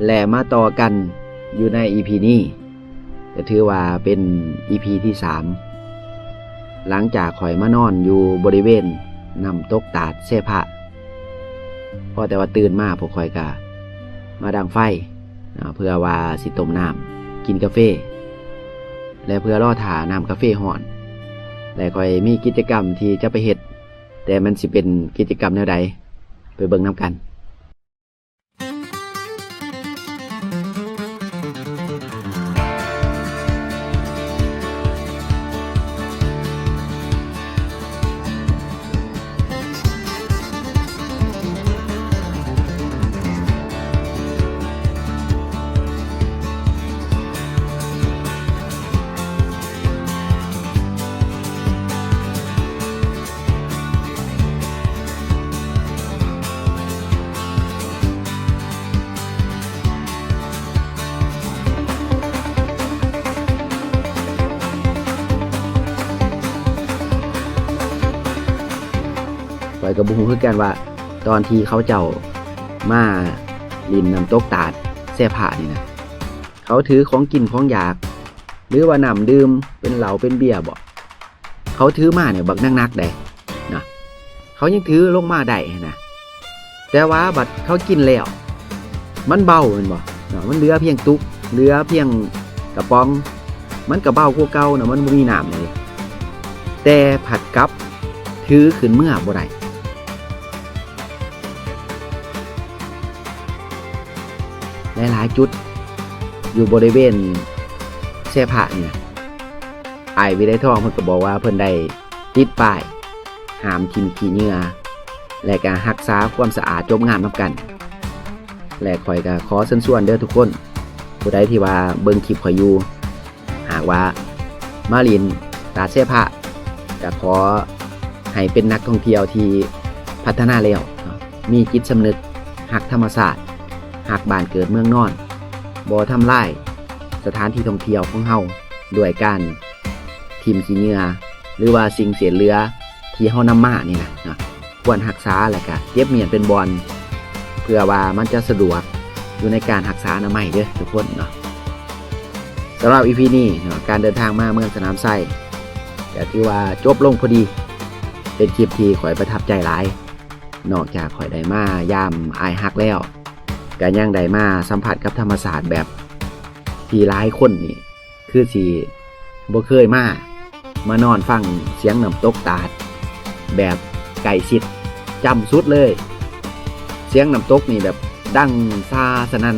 ແລະ ມາຕໍ່ກັນຢູ່ໃນອີພີນີ້ ກໍຖືວ່າເປັນອີພີທີສາມ ຫຼັງຈາກຂ້ອຍມານອນຢູ່ບໍລິເວນນ້ຳຕົກຕາດແຊພະ. ພໍແຕ່ວ່າຕື່ນມາ ພວກຂ້ອຍກະມາດັງໄຟ ເນາະ ເພື່ອວ່າຊິຕົ້ມນ້ຳ ກິນກາເຟ ແລະ ເພື່ອລໍຖ້ານ້ຳກາເຟຮ້ອນ ແລະ ຂ້ອຍມີກິດຈະກຳທີ່ຈະໄປເຮັດ, ແຕ່ມັນຊິເປັນກິດຈະກຳແນວໃດ ໄປເບິ່ງນຳກັນ. ຂ້ອຍກໍບໍ່ຮູ້ຄືກັນວ່າ ຕອນທີ່ເຂົາເຈົ້າມາຫຼິ້ນນ້ຳຕົກຕາດແຊພະນີ້ນະ ເຂົາຖືຂອງກິນຂອງຢາກ ຫຼືວ່ານ້ຳດື່ມ ເປັນເຫຼົ້າເປັນເບຍບໍ ເຂົາຖືມານີ້ບັກໜັກໆໃດ໋ນະ ເຂົາຍັງຖືລົງມາໄດ້ຫັ້ນນະ. ແຕ່ວ່າບັດເຂົາກິນແລ້ວ ມັນເບົາແມ່ນບໍ່ເນາະ, ມັນເຫຼືອພຽງຕຸກ ເຫຼືອພຽງກະປ໋ອງ ມັນກະເບົາກວ່າເກົ່າເນາະ, ມັນບໍ່ມີນ້ຳເລີຍ ແຕ່ພັດກັບຖືຂຶ້ນເມືອບໍ່ໄດ້. ຫຼາຍໆຈຸດຢູ່ບໍລິເວນແຊພະນີ້ນະ ອ້າຍວິໄລທອງເພິ່ນກໍບອກວ່າເພິ່ນໄດ້ຕິດປ້າຍຫ້າມຖິ້ມຂີ້ເຫຍື້ອ ແລະ ກະຮັກສາຄວາມສະອາດຈົບງາມນຳກັນ. ແລະ ຂ້ອຍກະຂໍເຊີນຊວນເດີທຸກຄົນ, ຜູ້ໃດທີ່ວ່າເບິ່ງຄລິບຂ້ອຍຢູ່ ຫາກວ່າມາຫຼິ້ນຕາດແຊພະ ກະຂໍໃຫ້ເປັນນັກທ່ອງທ່ຽວທີ່ພັດທະນາແລ້ວເນາະ, ມີຈິດສຳນຶກຮັກທຳມະຊາດ, ຮັກບ້ານເກີດເມືອງນອນ, ບໍ່ທຳລາຍສະຖານທີ່ທ່ອງທ່ຽວຂອງເຮົາດ້ວຍການຖິ້ມຂີ້ເຫຍື້ອ ຫຼືວ່າສິ່ງເສດເຫຼືອທີ່ເຮົານຳມານີ້ນະເນາະ. ຄວນຮັກສາ ແລະ ກະເກັບມ້ຽນເປັນບ່ອນ ເພື່ອວ່າມັນຈະສະດວກຢູ່ໃນການຮັກສາອະນາໄມເດີທຸກຄົນເນາະ. ສຳລັບອີພີນີ້ເນາະ ການເດີນທາງມາເມືອງສະໜາມໄຊ ກະຖືວ່າຈົບລົງພໍດີ, ເປັນຄລິບທີ່ຂ້ອຍປະທັບໃຈຫຼາຍ. ນອກຈາກຂ້ອຍໄດ້ມາຢາມອ້າຍຮັກແລ້ວ ກະຍັງໄດ້ມາສຳຜັດກັບທຳມະຊາດແບບທີ່ຫຼາຍຄົນນີ້ ຄືຊິບໍ່ເຄີຍມາ, ມານອນຟັງສຽງນ້ຳຕົກຕາດແບບໃກ້ຊິດ, ຈ້ຳສຸດເລີຍ. ສຽງນ້ຳຕົກນີ້ແບບດັງຊາສະໜັ່ນ